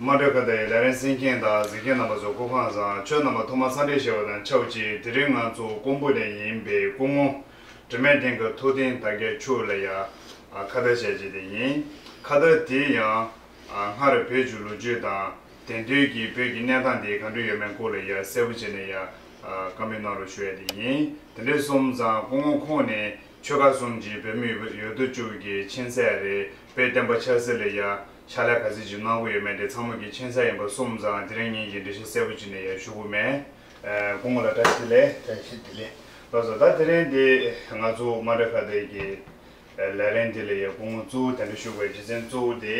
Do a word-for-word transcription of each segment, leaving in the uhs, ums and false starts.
དམངས་ཁྲོད་ཁ་བརྡའི་ལས་རིམ་གསན་མཁན་དང་གཟིགས་མཁན་རྣམ་པ་ཚོ་སྐུ་ཁམས་བཟང་། ཁྱོད་རྣམ་པ་ཐོག་མར་འཚམས་འདྲི་ཞུ་བ་དང་ཆབས་ཅིག་དེ་རིང་ང་ཚོ་ཀོང་པོ་ནས་ཡིན་པའི་སྐུ་ངོ་དྲི་མེད་བསྟན་དགའ་ཐུབ་བསྟན་དར་རྒྱས་མཆོག་ལ་ཡ་ཁ་བརྡ་བྱས་རྗེས་དེ་ཡིན། ཁ་བརྡ་དེ་ཡང་སྔར་བོད་ཀྱི་ལོ་རྒྱུས་དང་དེང་དུས་ཀྱི་བོད་ཀྱི་གནས་སྟངས་དེ་ག་འདྲ་ཡོད་མེད་སྐོར་ལ་ཡ་གསལ་པོ་བྱས་ནས་ཡ་བཀའ་མོལ་གནང་རོགས་ཞུ་ཡ་དེ་ཡིན། དེ་འདྲ་སོང་ཙང་སྐུ་ངོ་ཁོང་ནས། ཆོལ་ཁ་གསུམ་གྱི་བོད་མི་ཡོད་དོ་ཅོག་གི་ཆེད་མཚོན་རེད། བོད་བསྟན་པ་ཆབ་སྲིད་ལ་ཡ་ཕྱག་ལས་ག་ཚོད་ཅིག་གནང་གི་ཡོད་མེད་དེ་ཚང་མ་གི་ཆེད་མཚོན་ཡིན་པ་སོང་ཙང་དེ་རིང་ངེད་ཀྱིས་འགྲེལ་བཤད་གསལ་པོ་ཅིག་ནས་ཡ་ཞུ་གི་མེད། ཨ། སྐུ་ངོ་ལགས་བཀྲ་ཤིས་བདེ་ལེགས། བཀྲ་ཤིས་བདེ་ལེགས། ལགས་སོ། ད་དེ་རིང་འདི་ང་ཚོ་དམངས་ཁྲོད་ཁ་བརྡའི་གི་ལས་རིམ་འདི་ལ་ཡ་སྐུ་ངོ་གཙོ་བོ་དེ་འདྲ་ཞུ་དགོས་རྒྱུ་མཚན་གཙོ་བོ་དེ།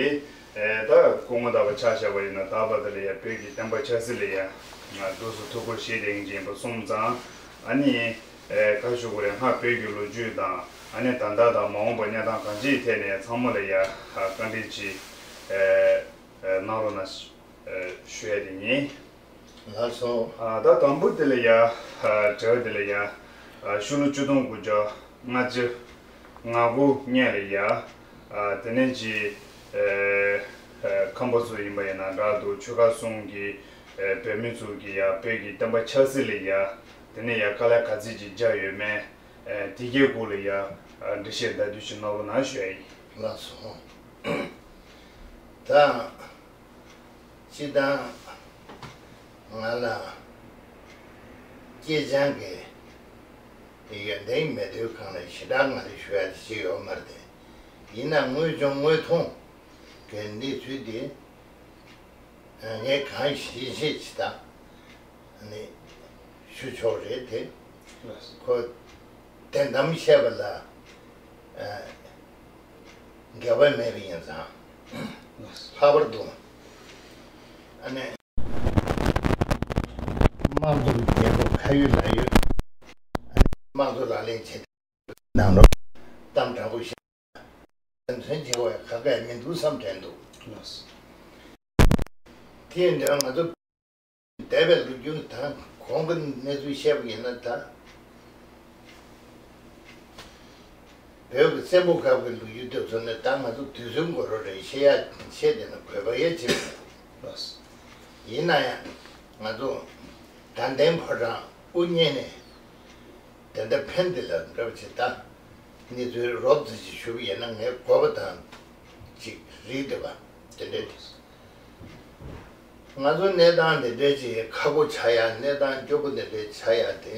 ཨེ། ད་སྐུ་ངོ་ད་བར་ཆ་བཞག་པ་ཡིན་ན་ད་བར་དེ་ལ་ཡ་བོད་ཀྱི་བསྟན་པ་ཆབ་སྲིད་ལ་ཡ་ང་འདུག་སེ་ཐུགས་ཁུར་བཞེས་བསྡད་མཁན་ཅིག་ཡིན་པ་སོང་ཙང་། ཨ་ནི། ཨེ། ག་ཞུ་དགོས་རེད། སྔར་བོད་ཀྱི་ལོ་རྒྱུས་དང་ཨ་ནི་ད་ལྟ་དང་མ་འོངས་པ་གནས་སྟངས་གང་ཅིའི་ཐད་ནས་ཚང་མ་ལ་ཡ་བཀའ་འདྲི་ཅིག་ཨེ། ཨེ། གནང་རོགས་གནང་ཞུ་ཡ་དེ་ཡིན། ལགས་སོ། ཨ། ད་དང་པོ་དེ་ལ་ཡ། ཨ། དྲི་བ་དེ་ལ་ཡ། ཨ། ཕྱི་ལོ་ཆིག་སྟོང་དགུ་བརྒྱ་ལྔ་བཅུ་ང་དགུ་སྔོན་ལ་ཡ། ཨ། དེ་ནས་ཅིག་ཨེ། ཨེ། ཁམས་པ་ཚོ་ཡིན་པ་ཡིན་ན་འདྲ་འདུག་ཆོལ་ཁ་གསུམ་གྱི་ཨེ། བོད་མི་ཚོ་གི་ཡ་བོད་ཀྱི་བསྟན་པ་ཆབ་སྲིད་ལ་ཡ་དེ་ནས་ཡ་དཀའ་ལས་ག་ཚོད་ཅིག་བརྒྱབ་ཡོད་མེད། ཨེ། དེ་གའི་སྐོར་ལ་ཡ་འགྲེལ་བཤད་ལྡབ་བརྒྱབ་ཅིག་གནང་རོགས་གནང་ཞུ་ཡ་ཡིན། ལགས་སོ། ད། སྤྱིར་བཏང་ང་ལ་སྐྱེས་ཆེན་གྱི་ཡོན་ཏན་མེད་དུས་གང་ལ་ཞེ་དྲག་ང་ལ་ཞུ་ཡ་དེ་ཅི་ཡོད་མ་རེད་དེ། ཡིན་ན་དངོས་བྱུང་དངོས་མཐོང་གི་གནས་ཚུལ་དེ་ངས་གང་ཤེས་ཤེས་ཅི་ད་ནི་ཞུ་ཆོག་རེད་དེ། ཁོ་དོན་དམ་བཤད་པ་ལ་འགལ་བ་མེད་པ་ཡིན་ཙང་ལྷག་པར་དུ་ཨ་ནི་དམངས་གཙོ་གི་རྒྱལ་ཁབ་ཁ་ཡོད་ལག་ཡོད། ཨ་ནི་དམངས་གཙོ་ལག་ལེན་བྱེད་ནང་ལོགས་གཏམ་དྲང་པོ་བཤད་ན་དོན་ཚན་བྱེད་དགོས་ག་ག་མི་འདུག་བསམ་དྲན་འདུག་དེ་ཡིན་དུས་ང་ཚོ་འདས་པའི་ལོ་རྒྱུས་དང་གོང་གི་གནས་ཚུལ་བཤད་པ་ཡིན་ན་ད། བོད་ཀྱི་བཙན་པོ་སྐབས་ཀྱི་ལོ་རྒྱུས་དེ་ཚོ་ནི་ད་ང་ཚོ་དུས་ཚོད་འགོར་རོགས་རེད། བཤད་ཡ་བཤད་བསྡད་ན་དགོས་པ་ཡ་ཅིག་ཡིན་ན་ཡང་ང་ཚོ་དགའ་ལྡན་ཕོ་བྲང་དབུ་བརྙེས་ནས་དེ་འདྲ་ཕན་བདེ་ལ་འདྲ་བ་ཅིག་ད་གནས་ཚུལ་རོབ་ཙམ་ཅིག་ཞུ་བ་ཡིན་ན་ངས་དགོས་པ་དང་ཅིག་རིག་བསྡད་པ་དེ་འདྲ་རེད། ང་ཚོ་གནས་སྟངས་འདི་འདྲའི་ཅིག་ཁག་པོ་ཆགས་ཡ། གནས་སྟངས་སྐྱོ་པོ་འདི་འདྲའི་ཆགས་ཡ་དེ་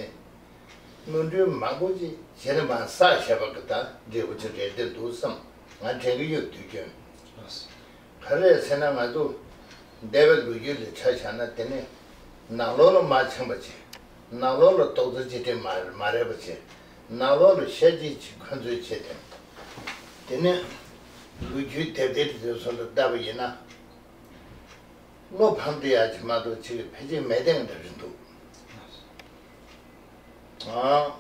ནོར་འཁྲུལ་མང་པོ་ཅིག་བྱས་ནས་མར་བསགས་བཞག་པ་གི་ད་འབྲས་བུ་ཅིག་རེད་བསྡད་འདུག་བསམ་ང་དྲན་གི་ཡོད། དུས་རྒྱུན་ག་རེ་རེད་ཟེར་ན་ང་ཚོ་འདས་པའི་ལོ་རྒྱུས་ལ་ཆ་བཞག་ན་དེ་ནི་ནང་ལོགས་ལ་མ་འཆམ་པ་བྱས། ནང་ལོགས་ལ་རྡོག་རྩ་གཅིག་སྒྲིལ་མ་མ་རེད་པ་བྱས། ནང་ལོགས་ལ་ཤ་གཅིག་ཅིག་འཁོན་འཛུལ་བྱས་ཏེ་དེ་ནི་ལོ་རྒྱུས་དེབ་ཐེར་དེ་ཚོ་ལ་བལྟས་པ་ཡིན་ན། བློ་ཕམ་སྟེ་ཡག་ཅིག་མ་གཏོགས་ཅིག་ཕལ་ཆེར་མེད་དེ་འདྲ་རེད་འདུག་ཨང་།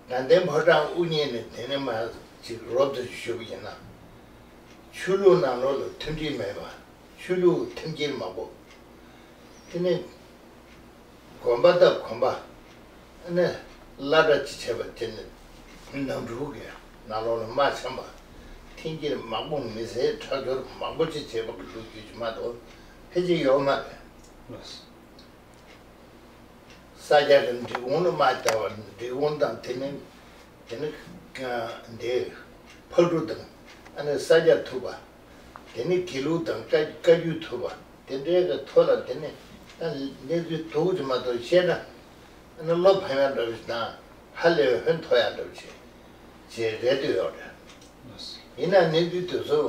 དགའ་ལྡན་ཕོ་བྲང་དབུ་བརྙེས་ནས་དེ་ནས་མར་ཅིག་རོབ་ཙམ་ཞུ་བ་ཡིན་ན། ཆོས་ལུགས་ནང་ལོགས་ལ་མཐུན་སྒྲིལ་མེད་པ། ཆོས་ལུགས་མཐུན་རྐྱེན་མང་པོ། དེ་ནས་དགོན་པ་དང་དགོན་པ། ཨ་ནི་བླ་གྲྭ་ཅིག་བྱས་པ་དེ་ནི་ནང་འཁྲུག་གི་ནང་ལོགས་ལ་མ་འཆམ་པ། འཐེན་འཁྱེར་མང་པོ་མི་སེར་ཁྲག་སྦྱོར་མང་པོ་ཅིག་བྱས་པ་གི་ལོ་རྒྱུས་ཅིག་མ་གཏོགས་ཕལ་ཆེར་ཡོད་མ་རེད། ས་སྐྱ་གི་འབྲི་གུང་ལ་མ་བལྟ་བར་འབྲི་གུང་དང་དེ་ནི་དེ་ནི་འདི་ཕག་གྲུ་དང་ཨ་ནི་ས་སྐྱ་ཐུབ་པ། དེ་ནི་དགེ་ལུགས་དང་བཀའ་བཀའ་བརྒྱུད་ཐུབ་པ་དེ་འདྲའི་གི་ཐོག་ལ་དེ་ནི་ད་གནས་ཚུལ་སྡུག་ཅིག་མ་གཏོགས་བཤད་ན་ཨ་ནི་བློ་ཕམ་ཡག་འདྲ་བོ་ཞིག་དང་ཧ་ལས་པའི་ཧོན་ཐོར་ཡག་འདྲ་བོ་ཞིག་ཅེས་རེད་འདོད་ཡོད་རེད། ཡིན་ན་གནས་ཚུལ་དེ་ཚོ།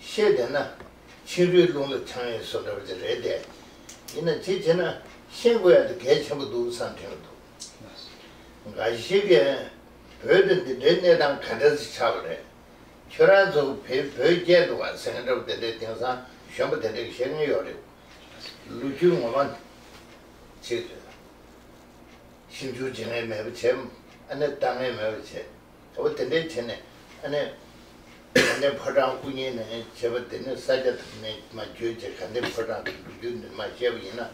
བཤད་བསྡད་ན་ཕྱི་རོལ་རླུང་ལ་འཆང་ཡས་བཟོ་འདྲ་བ་ཅིག་རེད་དེ། ཡིན་ན་ཅི་བྱས་ན་ཤེས་དགོས་ཡ་དེ་གལ་ཆེན་པོ་འདུག་བསམ་དྲན་གྱི་འདུག་འགའ་ཞིག་གིས་བོད་དུ་འདི་འདྲའི་གནས་སྟངས་ག་འདྲ་ཞིག་ཆགས་པ་རེད། ཁྱོད་རང་ཚོ་བོད་བོད་སྐྱེས་འདུག་ག་ཟེར་མཁན་འདྲ་བ་དེ་འདྲའི་དེང་སང་གཞོན་པ་དེ་འདྲས་བཤད་མཁན་ཡོད་རེད། ལོ་རྒྱུས་ངོ་མ་ཅིག་ཞིབ་འཇུག་བྱེད་མཁན་མེད་པ་བྱས། ཨ་ནི་ལྟ་མཁན་མེད་པ་བྱས། འོ་དེ་འདྲའི་བྱས་ནས་ཨ་ནི་དགའ་ལྡན་ཕོ་བྲང་དབུ་བརྙེས་ནས་བྱས་པ་དེ་ནི་ས་སྐྱ་ཐོག་ནས་མར་བརྒྱུད་བྱས་དགའ་ལྡན་ཕོ་བྲང་གི་ལོ་རྒྱུས་འདི་མར་བཤད་པ་ཡིན་ན།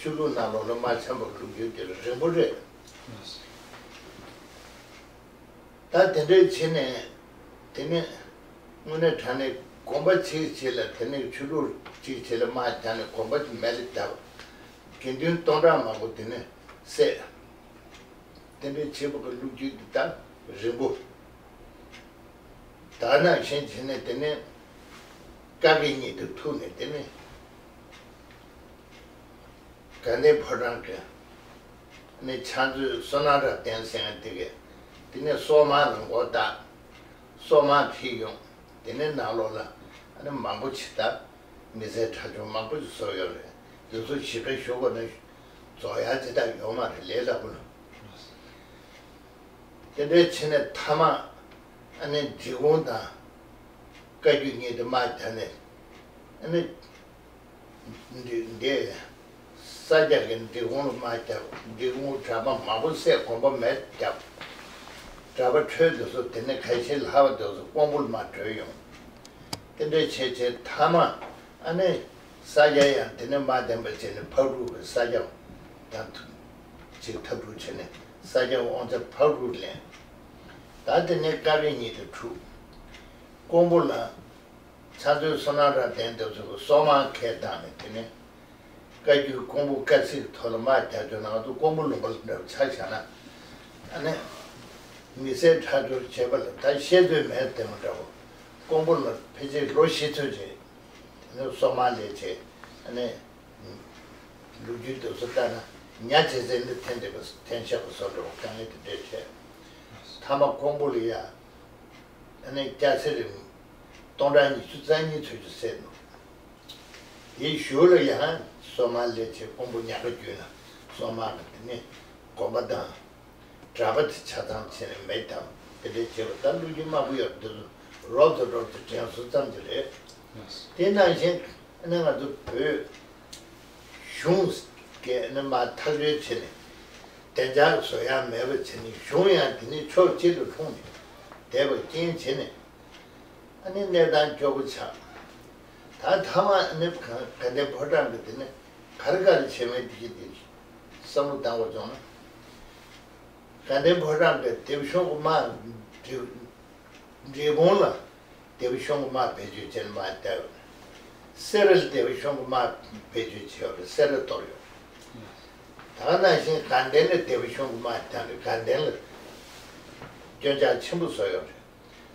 ཆོས་ལུགས་ནང་ལོགས་ལ་མ་འཆམ་པའི་ལོ་རྒྱུས་དེ་རིང་པོ་རེད། ད་དེ་འདྲའི་བྱས་ནས་དེ་ནི་དངོས་གནས་དྲང་གནས་ དགོན་པ་གཅིག་བྱས་ལ་དེ་ནས་ཆོས་ལུགས་གཅིག་བྱས་ལ་དམག་རྒྱག་ནས་དགོན་པ་དེ་མེ་ལ་བརྒྱབ། དགེ་འདུན་སྟོང་ཕྲག་མང་པོ་དེ་ནས་བསད། དེ་འདྲའི་བྱེད་པ་གི་ལོ་རྒྱུས་འདི་ལྟར་རིང་པོ། ད་ནང་བཞིན་བྱས་ནས་དེ་ནས་བཀའ་བརྒྱུད་གཉིས་དེ་ཐུག་ནས་དེ་ནས། དགའ་ལྡན་ཕོ་བྲང་གི་ནི་ཕྱག་མཛོད་བསོད་ནམས་རབ་བརྟན་ཟེར་མཁན་དེ་གས་དེ་ནས་སོག་དམག་ལ་མགོ་བཏགས། སོག་དམག་ཁྲིད་ཡོང་། དེ་ནས་ནང་ལོགས་ལ་ཨ་ནི་མང་པོ་ཞིག་དང་མི་ཚེ་ཁྲག་སྦྱོར་མང་པོ་ཞིག་བཟོ་ཡོད་རེད། དེ་ཚོ་ཞིབ་ཕྲ་ཞུ་དགོས་ན་རྫོགས་ཡག་ཅི་ལྟར་ཡོད་མ་རེད། ལས་སླ་པོ་ལ། དེ་འདྲའི་ཕྱི་ནས་མཐའ་མ་ཨ་ནི་འབྲི་གུང་དང་བཀའ་བརྒྱུད་གཉིས་དེ་དམག་རྒྱག་ནས་ཨ་ནི། འདི་འདི་ས་སྐྱ་གི་འབྲི་གུང་ལ་དམག་བརྒྱབ། འབྲི་གུང་གྲྭ་པ་མང་པོ་བསད། དགོན་པ་མེ་བརྒྱབ། གྲྭ་པ་འཕྲོས་དེ་ཚོ་དེ་ནས་ཁ་ཤས་ལྷག་པ་དེ་ཚོ་ཀོང་པོ་ལ་མར་བྲོས་ཡོང་། དེ་འདྲའི་བྱས་བྱས་མཐའ་མ་ཨ་ནི་ས་སྐྱ་ཡང་དེ་ནས་དམག་འཐེན་པ་བྱས་ནས་ཕག་གྲུ་གི་ས་སྐྱ་དང་ཅིག་འཐབ་འཁྲུག་བྱས་ནས་ས་སྐྱ་དབང་ཆ་ཕག་གྲུ་ལེན། ད་དེ་ནས་བཀའ་བརྒྱུད་གཉིས་དེ་འཁྲུག། ཀོང་པོ་ལ། ཕྱག་མཛོད་བསོད་ནམས་རབ་བརྟན་དེ་ཚོ་གི་སོག་དམག་ཁས་བཏང་ནས་དེ་ནས་བཀའ་བརྒྱུད་ཀོང་པོ་དཀར་ཚིག་ཐོག་ལ་དམག་རྒྱག་རྒྱུ་ནང་དུ་ཀོང་པོ་ལུང་པ་ལ་འདྲ་བ་ཆ་བཞག་ན་ཨ་ནི་མི་བསད་ཁྲག་སྦྱོར་བྱེད་པ་ལ་ད་བཤད་ཚོད་མེད་དེ་མ་འདྲ་བོ། ཀོང་པོ་ལ་ཕལ་ཆེར་ལོ་བཞི་ཚོད་རེད། དེ་ནས་སོག་དམག་ལས་བྱེད་ཨ་ནི་ལོ་རྒྱུས་དེ་ཚོ་ལྟ་ན་ཉ་བྱེད་ཚད་ནི་འཐེན་བསྡད་པ་འཐེན་བཞག་པ་བཟོ་འདྲ་བོ་དཀའ་ངལ་དེ་འདྲས་འཕྲད། མཐའ་མ་ཀོང་པོ་ལ་ཡ། ཨ་ནི་སྐྱ་སེར་སྟོང་ཕྲག་ཉི་ཤུ་རྩ་གཉིས་ཚོད་ཅིག་བསད་འདུག། དེའི་གཞུག་ལ་ཡང་སོག་དམག་ལས་བྱེད་ཀོང་པོ་ཉག་ག་བརྒྱུད་ན་སོག་དམག་གི་དེ་ནས་དགོན་པ་དང་གྲྭ་པ་དེ་ཆ་ཚང་བྱས་ནས་མེ་བཏང་། དེ་འདྲའི་བྱས་པ་ད་ལོ་རྒྱུས་མང་པོ་ཡོད་པ་དེ་ཚོ་རོབ་ཙམ་རོབ་ཙམ་དྲན་གསོ་ཙམ་ཅིག་རེད། དེ་ནང་བཞིན་ཨ་ནི་ང་ཚོ་བོད་གཞུང་གིས་ཨ་ནི་མར་ཐག་གཅོད་བྱས་ནས་བདེ་འཇགས་བཟོ་ཡ་མེད་པ་བྱས་ནས་གཞུང་ཡང་དེ་ནས་ཕྱོགས་གཅིག་ཏུ་ལྷུང་ནས་བསྡད་པ་རྐྱེན་བྱས་ནས་ཨ་ནི་གནས་སྟངས་སྐྱོ་པོ་ཆགས། ད་མཐའ་མ་ཨ་ནི་དགའ་ལྡན་ཕོ་བྲང་གི་དེ་ནས་ག་རེ་ག་རེ་བྱས་མིན་དེ་གི་དེ་བསམ་བློ་བཏང་བ་བྱུང་ན། དགའ་ལྡན་ཕོ་བྲང་གི་སྡེ་པ་གཞུང་གི་དམག་འབྲི་འབྲི་གུང་ལ་སྡེ་པ་གཞུང་གི་དམག་བེད་སྤྱོད་བྱས་ནས་དམག་བརྒྱབ་ཡོད་རེད། སེ་ར་ལ་སྡེ་པ་གཞུང་གི་དམག་བེད་སྤྱོད་བྱས་ཡོད་རེད། སེ་ར་གཏོར་ཡོད་རེད། ད་ག་ནང་བཞིན་དགའ་ལྡན་ལ་སྡེ་པ་གཞུང་གི་དམག་བརྒྱབ་ནས་དགའ་ལྡན་ལ་སྐྱོན་ཆག་ཆེན་པོ་བཟོས་ཡོད་རེད།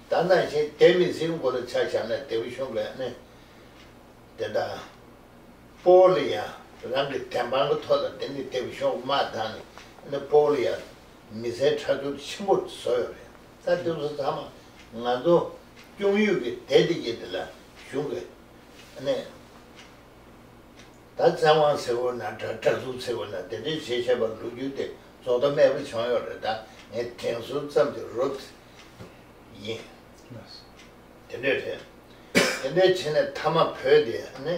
ད་ནང་བཞིན་སྡེ་མི་སེར་མགོ་ལ་ཆ་བཞག་ན་སྡེ་པ་གཞུང་གི་ནི་དེ་འདྲ། སྤོ་ལོ་ཡང་རང་གི་བདེན་དཔང་གི་ཐོག་ལ་དེ་ནི་སྡེ་པ་གཞུང་དམག་བཏང་ནས་ནི་སྤོ་ལོ་ཡང་མི་ཚེ་ཁྲག་སྦྱོར་ཆེན་པོ་བཟོ་ཡོད་རེད། ད་དེ་ཚོ་ཚང་མ་ང་ཚོ་སྐྱོང་ཡུལ་གྱི་སྡེ་དེ་གྱད་དེ་ལ་གཞུང་གི་ནི་ད་བཙན་དབང་ཟེར་བ་ན་འདྲ་དྲག་འཛུགས་ཟེར་བ་ན་དེ་འདྲའི་བྱེད་བྱས་པ་ལོ་རྒྱུས་དེ་རྫོགས་མཐའ་མེད་པ་བྱུང་ཡོད་རེད། ད་ངས་དྲན་གསོ་ཙམ་གྱི་རོབ་ཡིན། དེ་འདྲས་རེད། དེ་འདྲས་བྱས་ནས་མཐའ་མ་བོད་དེ་ནི་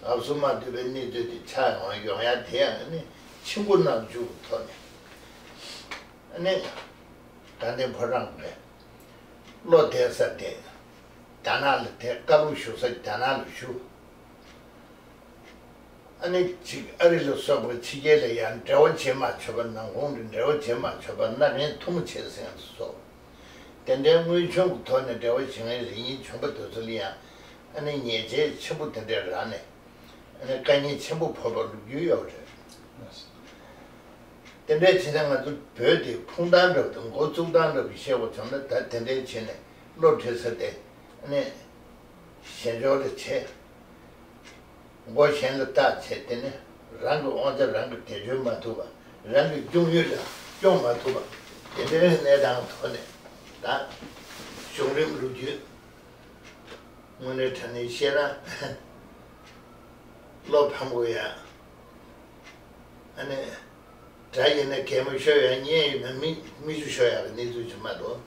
ཨབ་སུ་མ་འདུས་པའི་གནས་ཚུལ་དེ་ཆགས་ཡོང་ཡོང་ཡ་དེ་ཡང་ནི་ཆིང་ཀུ་ནང་འཇུག་གི་ཐོག་ནས་ནི་དགའ་ལྡན་ཕོ་བྲང་གི་བློ་བདེ་ས་དེ་རྒྱ་ནག་ལ་དེ་བཀའ་སློབ་ཞུ་ས་རྒྱ་ནག་ལ་ཞུ། ཨ་ནི་གཅིག་ཨ་རི་ལ་སོགས་པ་ཕྱི་རྒྱལ་ལ་ཡང་འབྲེལ་བ་བྱེད་མ་ཆོག་པ། ནང་ཁོངས་ཀྱི་འབྲེལ་བ་བྱེད་མ་ཆོག་པ། མནའ་གན་ཐུ་མོ་བྱེད་ཟེར་ཡང་སོགས། དེ་འདྲའི་དངོས་བྱུང་གི་ཐོག་ནས་འབྲེལ་བ་བྱེད་མཁན་རིགས་ཡིན་བྱུང་པ་དེ་ཚོ་ལ་ཡང་ཨ་ནི་ཉེས་ཆད་ཆེན་པོ་དེ་འདྲའི་རག་ནས་ཨ་ནི་དཀའ་ངལ་ཆེན་པོ་ཕོག་པ་ལོ་རྒྱུས་ཡོད་རེད། དེ་འདྲའི་བྱས་ན་ང་ཚོ་བོད་དེ་ཕུང་སྟངས་འདྲ་པོ་དང་འགོ་བཙུགས་སྟངས་འདྲ་པོ་ཤེས་དགོས་བྱུང་ན། ད་དེ་འདྲའི་བྱས་ནས་བློ་བྲེལ་ས་དེ་ཨ་ནི་གཞན་ཕྱོགས་ལ་བྱས། མགོ་གཞན་ལ་བཏགས་བྱས། དེ་ནི་རང་གི་དབང་ཆ་རང་གིས་བེད་སྤྱོད་མ་ཐུབ་པ། རང་གི་སྐྱོང་ཡུལ་ལ་སྐྱོང་མ་ཐུབ་པ། དེ་འདྲའི་གནས་སྟངས་ཐོག་ནས་ད་གཞུང་རིམ་ལོ་རྒྱུས་དངོས་གནས་དྲང་གནས་བཤད་ན་བློ་ཕམ་དགོས་ཡ། ཨ་ནི། དགྲ་ཡིན་ན་གད་མོ་ཤོར་ཡ། གཉེན་ཡིན་ན་མིག་མིག་ཆུ་ཤོར་ཡ་གི་གནས་ཚུལ་ཅིག་མ་གཏོགས་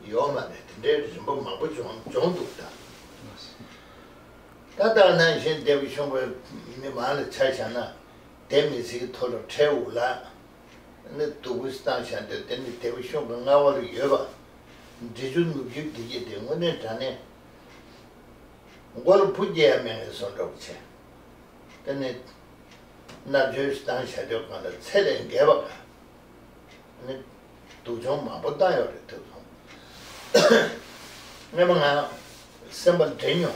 ཡོད་མ་རེད། དེ་འདྲའི་རིམ་པ་མང་པོ་བྱུང་བྱུང་འདུག་ད། ད་ལྟ་ནང་བཞིན་སྡེ་པ་གཞུང་གི་མི་མང་ལ་ཆ་བཞག་ན་སྡེ་མི་སེར་གྱི་ཐོག་ལ་ཁྲལ་འུ་ལག་ནི་སྡུག་པོ་བཏང་བཞག་འདུག། དེ་ནི་སྡེ་པ་གཞུང་གི་མངའ་འོག་ལ་ཡོད་པ། འབྲི་ཆུ་ནུབ་རྒྱུད་འདི་གྱད་དེ་དངོས་གནས་དྲང་གནས་མགོ་ལ་བུ་སྐྱེ་ཡ་མེད་ནས་བཟོ་འདྲ་པོ་བྱས། དེ་ནས་མནར་གཅོད་བཏང་བྱ་སྤྱོད་སྒང་ལ་ཚད་ལས་བརྒལ་བ་ག་ནི་སྡུག་སྦྱོང་མང་པོ་བཏང་ཡོད་རེད། དེ་ཚོ་སྔོན་མ་ང་ སེམས་པ་དྲན་མྱོང་།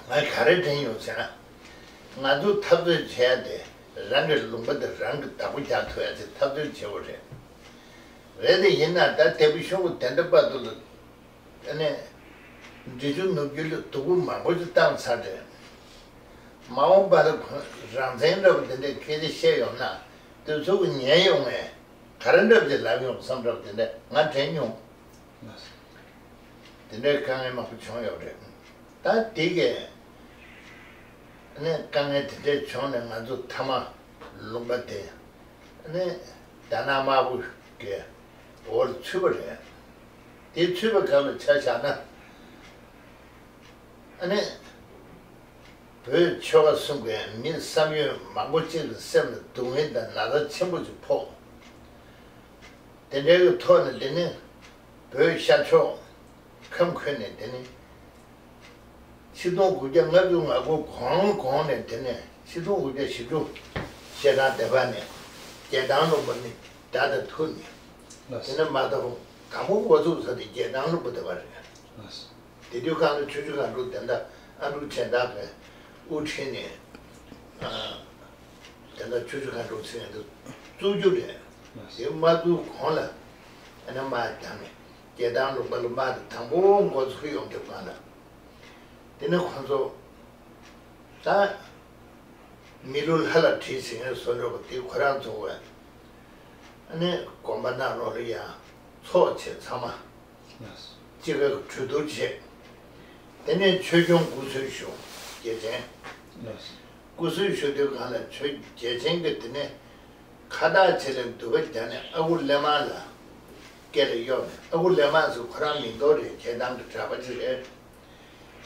ང་ག་རེ་དྲན་མྱོང་ཟེར་ན། ང་ཚོ་འཐབ་རྩོད་བྱས་ཏེ་རང་གི་ལུང་པ་དེ་རང་གི་བདག་པོ་རྒྱག་ཐུབ་ཡ་ཆེད་འཐབ་རྩོད་བྱེད་དགོས་རེད། རེད་དེ་ཡིན་ན་ད་དེ་བུ་ཤོག་བུ་དེ་འདྲ་པ་དུ་ལ། ཨ་ནི། འབྲི་ཆུ་ནུབ་རྒྱུད་ལ་སྡུག་པོ་མང་པོ་ཞིག་བཏང་ཚར་རེད། མ་འོངས་པ་ལ་རང་བཙན་འདྲ་པོ་དེ་འདྲའི་སྐད་ཆ་བཤད་ཡོང་ན་དུས་ཚོད་ཀྱི་ཉན་ཡོང་ངས་ག་རེ་འདྲ་པོ་ཞིག་ལབ་ཡོང་བསམ་འདྲ་པོ་དེ་འདྲ་ང་དྲན་མྱོང་། དེ་འདྲའི་དཀའ་ངལ་མང་པོ་བྱུང་ཡོད་རེད། ད་དེ་གས་ནས་དཀའ་ངལ་དེ་འདྲའི་བྱུང་ནས་ང་ཚོ་མཐའ་མ་ལུང་པ་དེ་ནས་རྒྱ་ནག་དམར་པོ་གི་འོག་ལ་ཚུད་པ་རེད། དེ་ཚུད་པའི་སྐབས་ལ་ཆ་བཞག་ན་ནས། བོད་ཆོལ་ཁ་གསུམ་གྱི་མི་བསམ་ཡོད་མང་པོ་གཅིག་ལ་སེམས་ལ་སྡུག་བསྔལ་དང་ན་ཚ་ཆེན་པོ་ཅིག་ཕོག་དེ་འདྲའི་གི་ཐོག་ནས་དེ་ནི་བོད་ཤར་ཕྱོགས་ཁམས་ཁུལ་ནས་དེ་ནི་ཆིག་སྟོང་དགུ་བརྒྱ་ལྔ་བཅུ་ང་དགུ་གོང་གོང་ནས་དེ་ནས་ཆིག་སྟོང་དགུ་བརྒྱ་བཞི་བཅུ་ཞེ་གྲངས་དེ་བར་ནས་རྒྱལ་ཐང་ལུང་པ་ནི་དགྲ་དང་ཐུག་ནས་དེ་ནས་མ་ཐོག་དང་པོ་འགོ་ཚུགས་ས་དེ་རྒྱལ་ཐང་ལུང་པ་དེ་བར་རེད། དེ་དུས་སྒང་ལ་ཆུ་བཞི་སྒང་དྲུག་དེ་འདྲ་ཨ་འབྲུག་ཆེན་བདག་གིས་དབུ་ཁྲིད་ནས་ཨ། དེ་འདྲ་ཆུ་བཞི་སྒང་དྲུག་ཚེ་འདི་བཙུགས་རྒྱུ་རེད། དེ་མ་བཙུགས་གོང་ལ་ཨ་ནི་དམག་བརྒྱབ་ནས་རྒྱལ་ཐང་ལུང་པ་ལ་དམག་དེ་དང་པོ་འགོ་ཚུགས་ཡོང་དུས་སྒང་ལ་དེ་ནི་ཁོང་ཚོ་ད་མི་ལུས་ལྷ་ལ་བྲིས་ཟེར་མཁན་བཟོ་འདྲ་པོ་དེ་ཁོ་རང་ཚོ་བས་ཨ་ནི་དགོན་པ་ནང་ལོགས་ལ་ཡང་ཚོགས་བྱས་ཚང་མ། ལགས། གཅིག་ག་གྲོས་བསྡུར་བྱས། དེ་ནས་ཆོས་སྐྱོང་སྐུ་གསོལ་ཞུ། རྒྱལ་ཆེན། ལགས། སྐུ་གསོལ་ཞུ་དུས་སྒང་ལ་ཆོས་རྒྱལ་ཆེན་གྱིས་དེ་ནས་ཁ་བཏགས་བྱས་ལ་འདུལ་བ་རྒྱག་ནས་ཨ་ཁུ་གླེན་མ་ལ་སྐེ་ལ་གཡོགས་ནས། ཨ་ཁུ་གླེན་མ་ཟེར་ཁོ་རང་མིང་ཐོགས་རེད། རྒྱལ་ཐང་གི་གྲྭ་པ་ཅིག་རེད།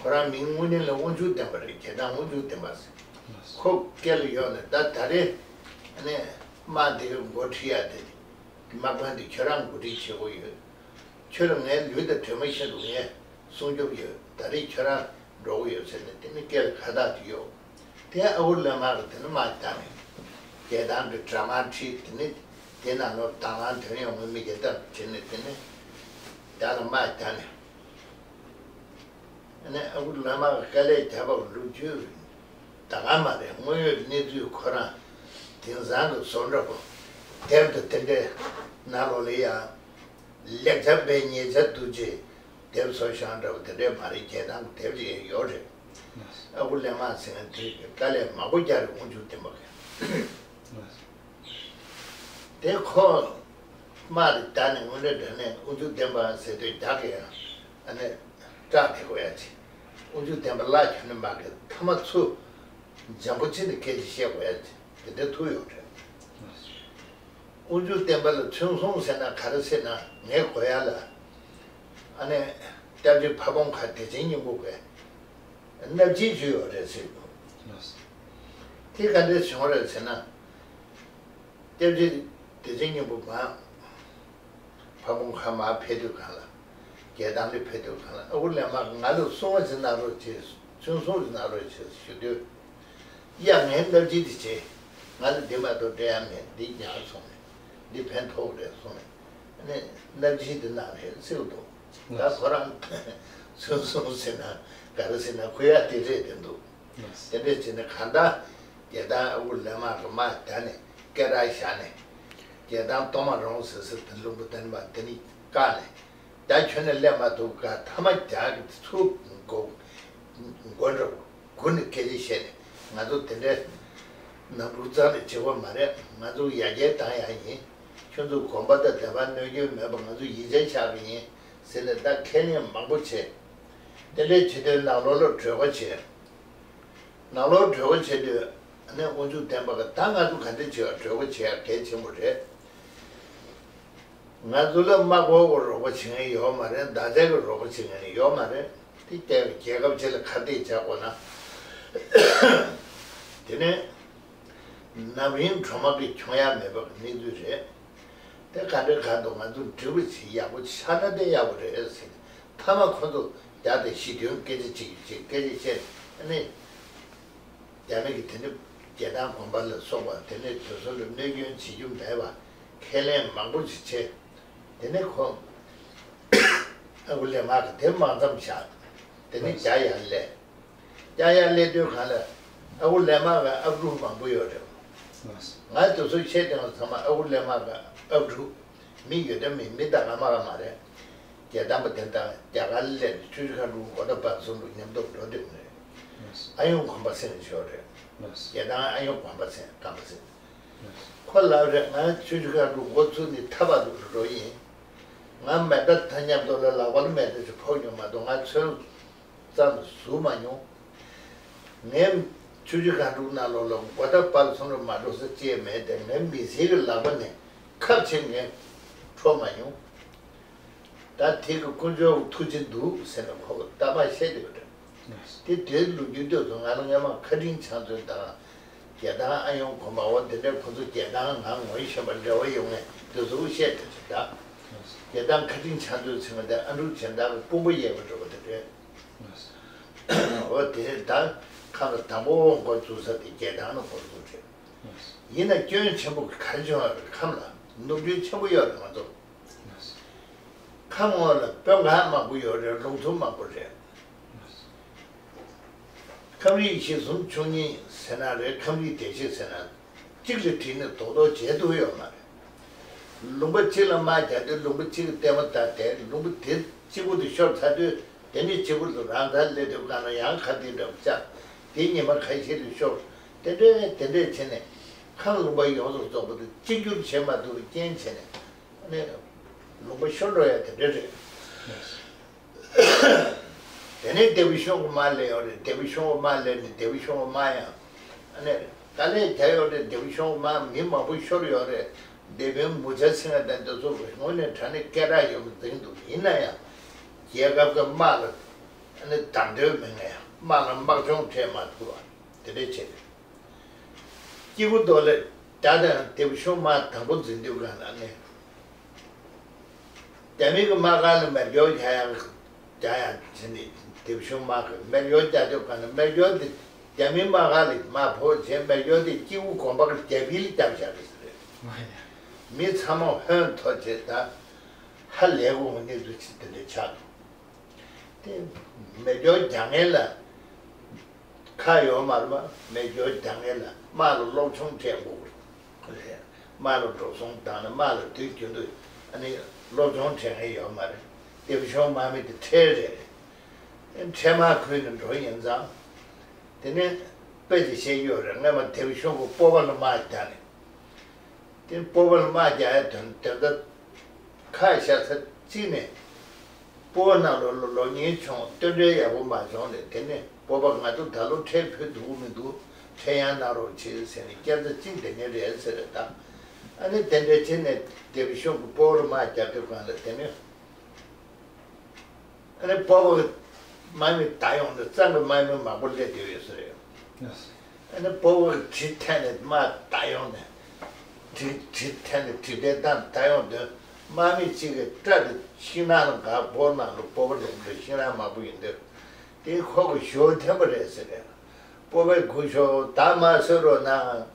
ཁོ་རང་མིང་དངོས་གནས་ལ་དབང་ཕྱུག་བསྟན་པ་རེད། རྒྱལ་ཐང་དབང་ཕྱུག་བསྟན་པ་ཟེར། ཁོ་སྐེ་ལ་གཡོགས་ནས་ད་ད་རེས་ཨ་ནི་དམག་དེ་གའི་འགོ་ཁྲིད་ཡ་དེ་དམག་དཔོན་དེ་ཁྱོད་རང་འགོ་ཁྲིད་བྱེད་དགོས་ཡོད། ཁྱོད་ལ་ངའི་ལུས་དང་གྲིབ་མ་ཤིན་ཏུ་ངས་སྲུང་སྐྱོབ་ཡོད། ད་རེས་ཁྱོད་རང་འགྲོ་གི་ཡོད་ཟེར་ནས་དེ་ནི་སྐེ་ལ་ཁ་བཏགས་དེ་གཡོགས། དེ་ཨ་ཁུ་གླེན་མ་གིས་དེ་ནི་དམག་བཏང་ནས་རྒྱལ་ཐང་གི་གྲྭ་མང་ཁྲིད། དེ་ནི་དེ་ནང་ལོགས་དང་བླངས་དོན་ཡོད་མཁན་མི་སྒེར་དང་བྱས་ནས་དེ་ནི་བདག་ལ་དམག་བཏང་ནས། ཨ་ནི་ཨ་ཁུ་གླེན་མ་གིས་དཀའ་ལས་བརྒྱབ་པ་ལོ་རྒྱུས་ད་ག་མ་རེད། དངོས་ཡོད་གནས་ཚུལ་ཁོ་རང་དེང་སང་གི་བཟོ་འདྲ་པོ་དེབ་དང་དེ་འདྲའི་ནང་ལོགས་ལ་ཡང་ལེགས་ཆ་སྤེལ་ཉེས་ཆ་བསྡུ་བྱས་དེབ་བཟོ་བཞག་འདྲ་པོ་དེ་འདྲའི་མ་རེད། རྒྱལ་ཐང་གི་དེབ་ཅིག་ཡང་ཡོད་རེད། ཨ་ཁུ་གླེན་མ་ཟེར་མཁན་དེ་གིས་དཀའ་ལས་མང་པོ་རྒྱག་རེད། དབང་ཕྱུག་བསྟན་པ་གིས། དེ་ཁོ་དམག་དེ་བདའ་ནས་དངོས་གནས་དྲང་གནས་དབང་ཕྱུག་བསྟན་པ་ཟེར་དུས་རྒྱག་གི་ཡང་ཨ་ནི་སྐྲག་དེ་དགོས་ཡ་ཆེ། དབང་ཕྱུག་བསྟན་པ་བརླག་ཁྱོན་ནས་མ་གི་མཐའ་མ་ཚུར་འཇམ་པོ་ཅིག་ནས་སྐད་ཆ་བཤད་དགོས་ཡ་ཆེ། དེ་འདྲ་ཐུག་ཡོད་རེད། དབང་ཕྱུག་བསྟན་པ་ལ་མཚོན་སོང་ཟེར་ན་ག་རེ་ཟེར་ན་ངའི་གོ་ཡ་ལ་ཨ་ནི་སྐྱབས་རྗེ་ཕ་བོང་ཁ་བདེ་ཆེན་སྙིང་པོ་གི་མནའ་བྱིན་ཞུས་ཡོད་རེད་ཟེར་གྱི་འདུག་དེ་ག་འདྲས་བྱུང་རེད་ཟེར་ན། སྐྱབས་རྗེ་བདེ་ཆེན་སྙིང་པོ་མར་ཕ་བོང་ཁ་མར་ཕེབས་དུས་སྒང་ལ་རྒྱལ་ཐང་ལ་ཕེབས་དུས་སྒང་ལ་ཨ་ཁུ་གླེན་མ་ང་ལ་སྲུང་བ་ཅིག་གནང་རོགས་བྱེད། མཚོན་སྲུང་ཅིག་གནང་རོགས་བྱེད་ཞུ་དུས། ཡ་ངའི་མནའ་བྱིན་དེ་བྱེད། ང་ལ་འདི་མ་གཏོགས་སྤྲད་ཡ་མེད། འདི་ཉར་སོང་ནས་འདི་ཕན་ཐོགས་རེད་གསུངས་ནས་ཨ་ནི་མནའ་བྱིན་དེ་གནང་རེད་ཟེར་གྱི་འདུག་ད་ཁོ་རང་མཚོན་སྲུང་ཟེར་ན་ག་རེ་ཟེར་ན་ཁོ་ཡ་དེ་རེད་དེ་འདུག་དེ་འདྲས་བྱས་ནས་གང་ལྟར་རྒྱལ་ཐང་ཨ་ཁུ་གླེན་མ་གིས་དམག་བརྒྱབ་ནས་སྐེ་རགས་བཞག་ནས་རྒྱལ་ཐང་གཏོར་མ་རོང་ཟེར་ས་དེ་ལུང་པ་དེ་ནས་མར་དེ་ནས་བཀག་ནས་རྒྱ་ཁྱོན་ནས་སླེབས་མ་ཐུབ་ག་མཐའ་མ་རྒྱ་གིས་ཚུར་མགོ་མགོ་འདྲ་པོ་སྒུར་ནས་སྐད་ཆ་བཤད་ནས་ང་ཚོ་དེ་འདྲའི་ནང་འཁྲུག་རྩ་ནས་བྱེད་དགོས་མ་རེད། ང་ཚོ་ཡར་རྒྱས་བཏང་ཡག་ཡིན། ཁྱོད་ཚོ་དགོན་པ་དང་སྡེ་པ་གནོད་སྐྱོན་མེད་པ་ང་ཚོ་ཡིད་ཆེས་བྱ་གི་ཡིན་ཟེར་ནས་ད་ཁས་ལེན་མང་པོ་བྱས། དེ་འདྲའི་བྱེད་དུས་ནང་ལོགས་ལ་གྲོས་འགོ་བྱས། ནང་ལོགས་གྲོས་འགོ་བྱེད་དུས་ཨ་ནི་དབང་ཕྱུག་བསྟན་པ་གིས་ད་ང་ཚོ་ག་འདྲ་བྱེད་པ་གྲོས་འགོ་བྱེད་ཡག་གལ་ཆེན་པོ་རེད། ང་ཚོ་ལ་དམག་སྒར་གྱིས་རོགས་པ་བྱེད་མཁན་ཡོད་མ་རེད། མདའ་རྩེད་ཀྱིས་རོགས་པ་བྱེད་མཁན་ཡོད་མ་རེད། དེ་ལྟ་བུའི་རྒྱལ་ཁབ་ཅིག་ལ་ཁ་གཏད་བཅག་དགོས་ན། དེ་ནས་ནམ་རིང་གྲོ་མ་གི་འཁྱོང་ཡག་མེད་པ་གི་གནས་ཚུལ་རེད། དེ་ག་འདྲའི་ཁ་འདུག་ང་ཚོ་འབྲས་བུ་ཅིག་ཡག་པོ་ཆགས་ན་དེ་ཡག་པོ་རེད་ཟེར་ནས་མཐའ་མ་ཁོ་ཚོ་རྒྱ་དེ་ཞི་དོན་སྐད་ཆ་གཅིག་གཅིག་སྐད་ཆ་བཤད་ནས་ཨ་ནི། རྒྱ་མི་གིས་དེ་ནི་རྒྱལ་ཐང་དགོན་པ་ལ་སོགས་པ་དེ་ནས་དེ་ཚོ་ལ་གནོད་སྐྱོན་བྱེད་རྒྱུ་མེད་པ་ཁས་ལེན་མང་པོ་ཞིག་བྱས། དེ་ནས་ཁོ་ ཨ་ཁུ་ལེགས་མ་གི་དེ་མང་ཙམ་བཞག་དེ་ནི་རྒྱ་ཡར་སླེབས། རྒྱ་ཡར་སླེབས་དུས་གང་ལ་ཨ་ཁུ་ལེགས་མ་གི་ཨབ་ཕྲུག་མང་པོ་ཡོད་རེད། ང་དེ་ཚོ་བཤད་དེ་ཚང་མ་ཨ་ཁུ་ལེགས་མ་གི་ཨབ་ཕྲུག་མི་ཡོད་དམ་མི་མི་ད་ག་མ་ག་མ་རེད། རྒྱལ་དམ་པ་དེ་དང་རྒྱ་གར་སླེབས་ནས་ཆུ་བཞི་སྒང་དྲུག་མགོ་ཐོག་བར་གསུམ་དུ་མཉམ་དུ་འགྲོ་དེ་མ་རེད། ཨ་ཡོང་གོམ་པ་སེང་ཞོར་རེད། རྒྱལ་དང་ཨ་ཡོང་གོམ་པ་སེང་གམ་པ་སེང་། ཁོ་ལབ་རེད། ང་ཆུ་བཞི་སྒང་དྲུག་འགོ་ཚུགས་ནས་ཐ་བར་དུ་འགྲོ་ཡིན། ང་མེ་མདའ་ཐ་མཉམ་དུ་ལ་ལག་པར་མེ་མདའ་ཞིག་ཕོག་མྱོང་མ་གཏོགས་ང་ཚོན་ཙམ་ཟུག་མ་མྱོང་། ངས་ཆུ་བཞི་སྒང་དྲུག་ནང་ལོགས་ལ་མགོ་ཐོག་བར་གསུམ་དུ་མ་འགྲོ་ས་ཅི་ཡང་མེད་དེ། ངའི་མི་ཚེ་གི་ལག་པ་ནས་ཁབ་ཆེ་ངས་འཕྲོག་མ་མྱོང་། ད་དེ་གི་དཀོན་མཆོག་ཐུགས་རྗེ་འདུག་ཟེར་ནས་ཁོ་ལ་རྟག་པར་བཤད་དེ་ཡོད་རེད། དེ་དེའི་ལོ་རྒྱུས་དེ་ཚོ་ང་ལ་སྔོན་མ་མཁའ་དྲིན་ཕྱག་མཛོད་དང་། རྒྱལ་ཐང་ཨ་ཡོང་གོམ་པ་འོ་དེ་འདྲའི་ཁོ་ཚོ་རྒྱལ་ཐང་ང་ངོ་ཤེས་པ་འབྲེལ་བ་ཡོད་མཁན་དེ་ཚོ་བཤད་དེ་ཚོ་ད། རྒྱལ་ཐང་མཁའ་དྲིན་ཕྱག་མཛོད་ཟེར་མཁན་དེ་ཨ་འབྲུག་སྦྱིན་བདག་གི་དཔོན་པོ་ཡས་པ་འགྲོ་བ་དེ་རེད། འོ་དེ་ད་ཁམས་ལ་དང་པོ་འགོ་བཙུགས་ས་དེ་རྒྱལ་ཐང་ལ་འགོ་བཙུགས་རེད། ཡིན་ན་སྐྱོན་ཆེན་པོ་ག་རེ་བྱུང་བ་རེད། ཁམས་ལ་ནོར་འཁྲུལ་ཆེན་པོ་ཡོད་རེད་ང་ཚོ། ཁམས་ངོས་ལ་དཔོན་ཁག་མང་པོ་ཡོད་རེད། ལུང་ཚོ་མང་པོ་རེད། ཁམས་རིགས་གཞི་གསུམ་བཅུ་གཉིས་ཟེར་ན་རེད། ཁམས་རིགས་སྡེ་བཞི་ཟེར་ན་གཅིག་ལ་བྲིས་ནས་རྡོག་རྡོག་བྱེད་ཐུབ་ཡོད་མ་རེད། ལུང་པ་གཅིག་ལ་དམག་རྒྱག་དུས་ལུང་པ་གཅིག་གི་ལྟད་མོ་ལྟ་དེ་ལུང་པ་དེ་གཅིག་པུ་དུ་ཤོར་ཚར་དུས་དེ་ནས་གཅིག་པུ་དུ་རང་ཚར་སླེབས་དུས་གང་ལ་ཡང་ཁ་གཏད་འདྲ་པོ་བཅག་དེ་ཉི་མ་ཁ་ཤས་དུ་ཤོར། དེ་འདྲས་དེ་འདྲས་བྱས་ནས་ཁམས་ལུང་པ་ཡོངས་སུ་རྫོགས་པ་དེ་གཅིག་གྱུར་བྱེད་མ་ཐུབ་པའི་རྐྱེན་བྱས་ནས་ཨ་ནི་ལུང་པ་ཤོར་འགྲོ་ཡ་དེ་འདྲས་རེད། དེ་ནས་སྡེ་པ་གཞུང་གི་དམག་སླེབས་ཡོད་རེད། སྡེ་པ་གཞུང་གི་དམག་སླེབས་ནས་སྡེ་པ་གཞུང་གི་དམག་ཡང་ཨ་ནི་དཀའ་ལས་རྒྱག་ཡོད་རེད། སྡེ་པ་གཞུང་གི་དམག་མི་མང་པོ་ཤོར་ཡོད་རེད། སྡེ་དཔོན་མུ་ཆ་ཚེ་རིང་དང་དེ་ཚོ་གི་ངོས་ནས་དྲང་གནས་སྐད་གྲགས་ཡོད་པ་འཛིན་འདུག་ཡིན་ན་ཡང་རྒྱལ་ཁབ་ཀྱི་དམག་ལ་ཨ་ནི་བདག་འདོད་མེད་ན་ཡང་དམག་ལ་དམག་སྦྱོང་སྤྲད་མ་ཐུབ་པ་དེ་འདྲས་བྱས་རེད། སྐྱེ་རྒུ་མདོ་ལས་རྒྱ་དང་སྡེ་པ་གཞུང་དམག་དང་པོ་འཛིན་དུས་གང་ལ་ནི། རྒྱ་མི་གི་དམག་སྒར་ལ་མེ་སྒྱོགས་རྒྱག་ཡག་རྒྱག་ཡག་བྱས་ནས་སྡེ་པ་གཞུང་དམག་གི་མེ་སྒྱོགས་རྒྱག་དུས་གང་ལ་མེ་སྒྱོགས་དེ་རྒྱ་མི་དམག་སྒར་ལ་མར་ཕོག་བྱས་མེ་སྒྱོགས་དེ་སྐྱེ་རྒུ་དགོན་པ་གི་རྒྱབ་ཕྱི་ལ་བརྒྱབ་བཞག་རེད་ཟེར་རེད། མི་ཚང་མ་ཧོན་ཐོར་བྱས་ད་ཧ་ལས་དགོས་གནས་ཚུལ་ཅིག་དེ་འདྲ་ཆགས་འདུག་དེ་མེ་སྒྱོགས་རྒྱག་མཁན་ལ་ཁག་ཡོད་མ་རེད་པ། མེ་སྒྱོགས་རྒྱག་མཁན་ལ་དམག་ལ་སློབ་སྦྱོང་སྤྲད་དགོས་རེད། དམག་ལ་འགྲོ་སོང་བཏང་ནས་དམག་ལ་དུས་རྒྱུན་དུ་ཨ་ནི་སློབ་སྦྱོང་སྤྲད་མཁན་ཡོད་མ་རེད། སྡེ་པ་གཞུང་དམག་མི་དེ་ཁྲལ་རེད། འཕྲལ་མར་ཁུལ་ནས་འགྲོ་ཡིན་ཙང་། དེ་ནས་དཔེ་ཅིག་བཤད་ཀྱི་ཡོད་རེད། སྔོན་མ་སྡེ་པ་གཞུང་གི་སྤོབས་པ་ལ་དམག་རྒྱག་ནས། དེ་སྤོབས་པ་ལ་དམག་རྒྱག་ཡ་དོན་དོན་དག་ཁ་ཤས་ཚ་གཅིག་ནས་སྤོབས་པ་ནང་ལོགས་ལ་ལོ་ཉེས་བྱུང་། སྟོན་འབྲས་ཡག་པོ་མ་བྱུང་ནས། དེ་ནས་སྤོབས་པ་ང་ཚོ་ད་ལོ་ཁྲལ་ཕུལ་ཐུབ་ཀྱི་མི་འདུག་ཁྲལ་ཡང་གནང་རོགས་བྱེད་ཟེར་ནས་སྐྱར་ཚ་གཅིག་དེ་ནས་རེད་ཟེར་རེད་ད། ཨ་ནི་དེ་འདྲ་བྱས་ནས་སྡེ་པ་གཞུང་གི་སྤོབས་པ་ལ་དམག་རྒྱག་དུས་གང་ལ་དེ་ནས། ཨ་ནི་སྤོབས་པ་གི་དམག་མི་བདའ་ཡོང་དུས་གཙང་གི་དམག་མི་མང་པོ་སླེབས་བསྡད་ཡོད་ས་རེད། ཨ་ནི་སྤོབས་པ་གི་གྲི་འཐེན་ནས་དམག་བདའ་ཡོང་ནས། གྲི་གྲི་འཐེན་ནས་གྲི་ཐལ་བཏང་བདའ་ཡོང་དུས་དམག་མི་གཅིག་གིས་སྐྲ་དེ་ཤིང་ནགས་ལ་འགག་སྤོབས་པ་ནང་ལ་སྤོབས་པ་ལུང་དུ་ཤིང་ནགས་མང་པོ་ཡོད་འདུག་དེ་ཁོ་གི་ཞོ་འཐེན་པ་རེད་ཟེར་རེད། སྤོབས་པའི་སྐུ་ཞབས་ད་མ་བཟོད་རོགས་གནང་།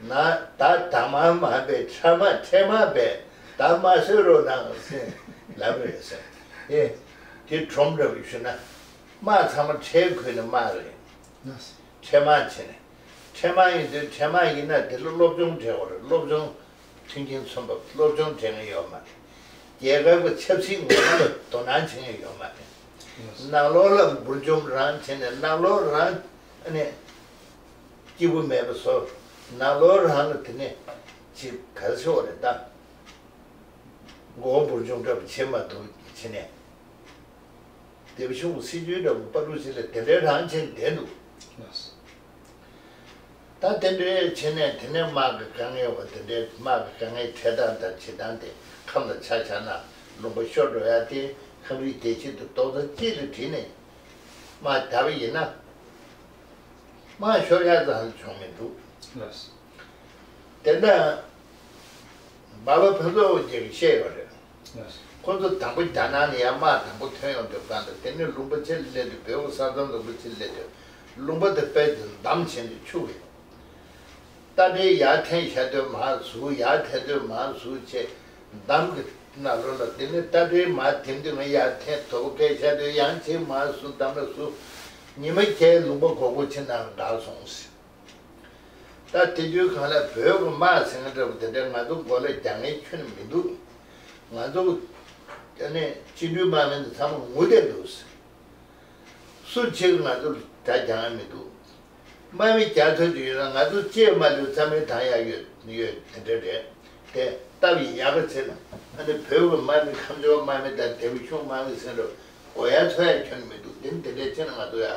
ན་ད་ད་མ་མ་པའི་ཁྲ་མ་ཁྲེ་མ་པའི་ད་མ་བཟོད་རོགས་གནང་ཟེར་ལབ་རེད་ཟེར། ཨེ། དེ་སྒྲོམ་འདྲ་བོ་ཞུ་ན། དམག་ཚང་མ་ཁྲལ་ཁུར་ནས་དམག་རེད། ཁྲལ་དམག་བྱས་ནས། ཁྲལ་དམག་ཡིན་དུས་ཁྲལ་དམག་ཡིན་ན་དེ་ལ་སློབ་སྦྱོང་སྤྲད་དགོས་རེད། སློབ་སྦྱོང་མཐུན་རྐྱེན་མཚོན་པ་སློབ་སྦྱོང་སྤྲད་མཁན་ཡོད་མ་རེད། རྒྱལ་ཁབ་ཀྱི་ཆབ་སྲིད་ངོ་བོ་ལ་དོ་སྣང་བྱེད་མཁན་ཡོད་མ་རེད། ནང་ལོགས་ལ་འབུར་འཇོམས་རང་བྱས་ནས་ནང་ལོགས་རང་ཨ་ནི། སྐྱིད་པོ་མེད་པ་བཟོ། ནང་ལོགས་རང་ལ་དེ་ནས་ཅིག་ག་རེ་ཟེར་བ་རེད་ད། མགོ་བོ་འབུར་འཇོམས་འདྲ་པོ་བྱེད་མ་ཐུབ་བྱས་ནས། སྡེ་པ་གཞུང་གི་སྲིད་ཇུས་འདྲ་པོ་པ་ལུ་ཅིག་ལ་དེ་འདྲའི་རང་བྱས་ནས་བསྡད་འདུག་ད་དེ་འདྲའི་བྱས་ནས་དེ་ནས་དམག་གི་དཀའ་ངལ་བ་དེ་འདྲའི་དམག་གི་དཀའ་ངལ་འཕྲད་སྟངས་དང་བྱེད་སྟངས་དེ་ཁམས་ལ་ཆ་བཞག་ན་ལུང་པ་ཤོར་འགྲོ་ཡ་དེ་ཁམས་རིགས་སྡེ་བཞི་དུ་རྡོག་རྩ་གཅིག་ལ་བསྒྲིལ་ནས་དམག་བརྒྱབ་པ་ཡིན་ན། དམག་ཤོར་ཡག་ཙམ་ལ་བྱུང་མི་འདུག་དེ་འདྲ། འབའ་པ་ཕུན་ཚོགས་དབང་རྒྱལ་གྱིས་བཤད་ཡོད་རེད། ཁོ་ཚོ་དང་པོ་རྒྱ་ནག་ནས་ཡར་དམག་དང་པོ་ཐོན་ཡོང་དུས་གང་དུ་དེ་ནས་ལུང་པ་ཕྱིར་སླེབས་དུས་བལ་པོ་ས་མཚམས་ལུང་པ་ཕྱིར་སླེབས་དུས་ལུང་པ་དེ་དཔེ་དེ་འདམ་བྱས་ནས་ཆུ་གི་རྟ་དྲེལ་ཡར་འཐེན་བཞག་དུས་མར་ཟུག་ཡར་འཐེན་དུས་མར་ཟུག་བྱས་འདམ་གྱི་ ནང་ལོགས་ལ། དེ་ནས་རྟ་དྲེལ་མར་འཐེན་དུས། ང་ཡར་འཐེན། དོ་པོ་སྐད་ཆ་དུས་ཡང་ཕྱིར་མར་བཟུང་། འདམ་ལ་བཟུང་། ཉི་མ་བརྒྱད་ལུང་པ་སྒོར་སྒོར་ཕྱིན་ན་འགག་སོང་ཟེར། ད་དེ་དུས་སྒང་ལ་བོད་ཀྱི་དམག་ཟེར་མཁན་འདྲ་པོ་དེ་འདྲ་ང་ཚོ་མགོ་ལ་རྒྱག་མཁན་ཁྱོན་ནས་མི་འདུག། ང་ཚོ་ཨ་ནི་སྤྱི་འཐུས་དམག་མི་འདི་ཚང་མ་ངུ་བསྡད་འདུག་ཟེར། སུ་གཅིག་ང་ཚོ་ལ་དགྲ་རྒྱག་ཡ་མི་འདུག། དམག་མི་རྒྱག་ཐུབ་ཀྱི་ཡོད་ན་ང་ཚོ་ལྕེ་མ་ལུས་རྩ་མེད་བཏང་ཡ་ཡོད་ཡོད་དེ་འདྲ་རེད། དེ་སྟབས་ཡག་གི་ཚེ་ལ་ཨ་ནི་བོད་ཀྱི་དམག་མི། ཁམས་བྱོར་དམག་མི་དང་བདེ་སྐྱིད་གཞུང་དམག་མི་ཟེར་འདྲ་དགོས་ཡ་འཚོལ་ཡ་ཁྱོན་མི་འདུག། དེ་ནི་དེ་འདྲའི་ཕྱིན་ན་ང་ཚོ་ཡ་ཨ་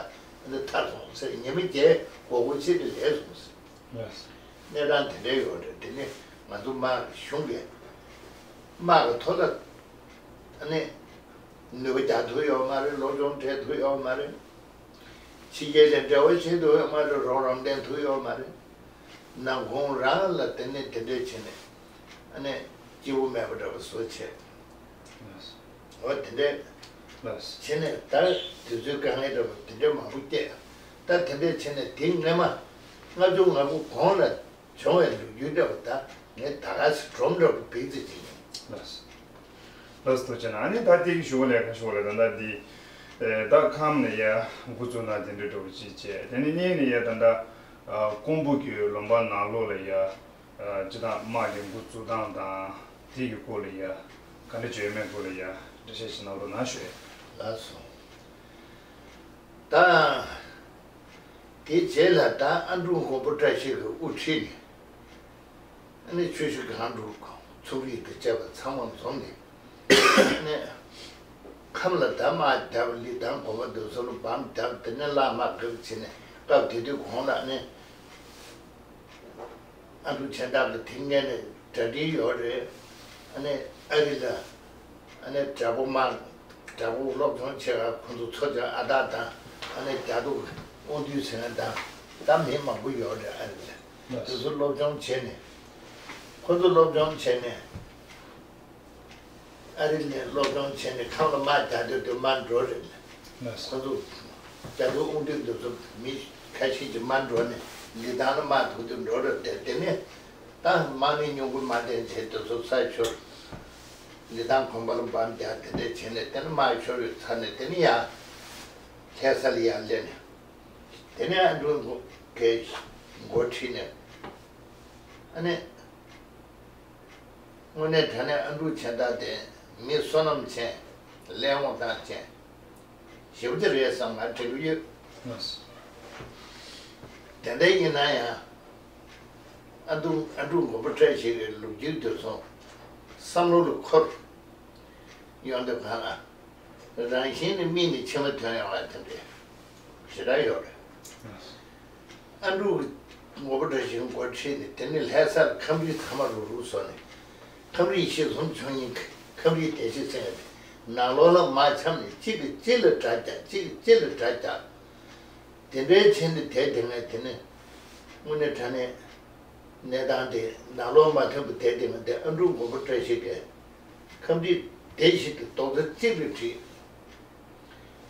ནི་ཐར་སོང་ཟེར། ཉི་མ་བརྒྱད་སྒོར་སྒོར་ཕྱིན་ཏེ་ལས་སོང་ཟེར། གནས་སྟངས་དེ་འདྲ་ཡོད་རེད། དེ་ནི་ང་ཚོ་དམག་གི་གཞུང་གིས་དམག་གི་ཐོག་ལ་ཨ་ནི་ནུས་པ་རྒྱག་ཐུབ་ཡོད་མ་རེད། སློབ་སྦྱོང་སྤྲད་ཐུབ་ཡོད་མ་རེད། ཕྱི་རྒྱལ་ལ་འབྲེལ་བ་བྱེད་ཐུབ་ཡོད་མ་རེད། རོགས་རམ་ལེན་ཐུབ་ཡོད་མ་རེད། ནང་ཁོང་རང་ལ་དེ་ནས་དེ་འདྲས་བྱས་ནས་ཨ་ནི་སྐྱིད་པོ་མེད་པ་འདྲ་པོ་བཟོ་བྱས། འོ་དེ་འདྲས་བྱས་ནས་ད་དུས་ཚོད་དཀའ་ངལ་འདྲ་པོ་དེ་འདྲས་མང་པོ་སྐྱེས། ད་དེ་འདྲས་བྱས་ནས་དེ་སྔས་མ་ལྔ་བཅུ་ང་དགུ་གོང་ལ་བྱུང་བའི་ལོ་རྒྱུས་འདྲ་པོ་ད་ངས་ད་ག་སེ་སྒྲོམ་འདྲ་པོ་བེད་ཙམ་ཅིག་ཡིན། ལགས་སོ། ལགས་སོ། ཐུགས་རྗེ་གནང་། ཨ་ནི་ད་ལྟའི་གི་ཞུ་བ་ལས་ཁ་ཞུ་བ་ལས་ད་ལྟ་འདི། ཨེ། ད་ཁམས་ནས་ཡ་འགོ་བཙུགས་ན་དེ་འདྲ་འདྲ་པོ་ཅིག་བྱས། དེ་ནས་གཉིས་ནས་ཡ་ད་ལྟ་ཨ་ཀོང་པོ་གི་ལུང་པ་ནང་ལོགས་ལ་ཡ་ཨ་སྤྱི་བཏང་དམག་གི་འགོ་བཙུགས་སྟངས་དང་དེ་གི་སྐོར་ལ་ཡ་ག་འདྲ་བྱས་ཡོད་མེད་སྐོར་ལ་ཡ་འགྲེལ་བཤད་ཅིག་གནང་རོགས་གནང་ཞུ། ལགས་སོ། ད་དེ་རྗེས་ལ་ད་ཨ་འབྲུག་མགོན་པོ་བཀྲ་ཤིས་ཀྱི་དབུ་ཁྲིད་ནས། ཨ་ནི་ཆུ་བཞི་སྒང་དྲུག་ཚོང་རིགས་དང་བཅས་པ་ཚང་མ་འཛོམས་ནས། ཨ་ནི་ཁམས་ལ་ད་དམག་རྒྱབ། ལི་ཐང་དགོན་པ་འདི་ཚོ་ལ་བམ་བརྒྱབ། དེ་ནས་གླང་དམག་བརྒྱབ་བྱས་ནས། སྐབས་དེ་དུས་གོང་ལ་ཨ་ནི་ཨ་འབྲུག་ཆེན་བདག་གི་དེ་སྔོན་ནས་གྲ་སྒྲིག་ཡོད་རེད། ཨ་ནི་ཨ་རི་ལ་ཨ་ནི་དྲག་པོ་དམག་དྲག་པོ་སློབ་སྦྱོང་བྱེད་ག་ཁོང་ཚོ་མཚོ་བྱང་ཨ་སྟག་དང་། ཨ་ནི་རྒྱ་ཐོག་དབང་འདུས་ཟེར་མཁན་དང་། ད་མི་མང་པོ་ཡོད་རེད། ཨ་རི་ལ་དེ་ཚོ་སློབ་སྦྱོང་བྱས་ནས། ཁོང་ཚོ་སློབ་སྦྱོང་བྱས་ནས། ཨ་རི་ནས་སློབ་སྦྱོང་བྱས་ནས་ཁམས་ལ་དམག་རྒྱག་འདོད་དུས་མར་འགྲོ་རེད། ལགས་སོ། ཁོང་ཚོ་རྒྱ་ཐོག་དབང་འདུས་འདི་ཚོ་མི་ཁ་ཤས་ཀྱིས་མར་འགྲོ་ནས་ལི་ཐང་ལ་དམག་ཐུག་དུས་འགྲོ་རེད་དེ། དེ་ནས་ད་དམག་མི་ཉུང་པོ་མ་བསྟེན་བྱས་དེ་ཚོ་ས་ཤོར། ལི་ཐང་དགོན་པ་ལ་བམ་རྒྱག་དེ་འདྲས་བྱས་ནས། དེ་ནས་དམག་ཤོར་བའི་ཚར་ནས་དེ་ནས་ཡར་ལྷ་ས་ལ་ཡར་སླེབས་ནས། དེ་ནས་ཨ་འབྲུག་གིས་འགོ་ཁྲིད་ནས། ཨ་ནི་དངོས་གནས་དྲང་གནས་ཨ་འབྲུག་ཆེན་བདག་དེ་མི་བསོད་ནམས་ཅན། གླེང་སློང་སྟངས་ཅན་ཞེ་པོ་ཅིག་རེད་བསམ་ང་དྲན་གྱི་ཡོད། ལགས་སོ། དེ་འདྲ་ཡིན་ན་ཡང་། ཨ་འབྲུག་ཨ་འབྲུག་མགོན་པོ་བཀྲ་ཤིས་ཀྱི་ལོ་རྒྱུས་དེ་ཚོ་བསམ་བློ་ལ་འཁོར་ཡོང་དུས་སྒང་ལ། རང་བཞིན་ནི་མིག་ནས་མཆི་མ་ཐོན་ཡོང་བ་དེ་འདྲ་ཞེ་དྲག་ཡོད་རེད། ཨ་འབྲུག་མགོན་པོ་བཀྲ་ཤིས་འགོ་ཁྲིད་ནས། དེ་ནས་ལྷ་སར་ཁམས་རིགས་ཚང་མ་རུག་རུག་བཟོས་ནས། ཁམས་རིགས་གཞིས་གསུམ་ཆོས་གླིང་ཁམས་རིགས་སྡེ་བཞི་ཟེར་ཡ་དེ་ནང་ལོགས་ལ་མར་འཁྱམས་ནས། གཅིག་གིས་གཅིག་ལ་དགྲ་རྒྱག་གཅིག་གིས་གཅིག་ལ་དགྲ་རྒྱག་དེ་འདྲའི་ཆེད་དུ་བསྡད་དེ་ངས། དེ་ནས་དངོས་གནས་དྲང་གནས་གནས་སྟངས་དེ་ནང་ལོགས་མ་མཐུན་པ་བསྡད་དེ་ངས། དེ་ཨ་འབྲུག་མགོན་པོ་བཀྲ་ཤིས་ཀྱིས་ཁམས་རིགས་སྡེ་བཞི་དེ་རྡོག་རྩ་གཅིག་ལ་བསྒྲིལ།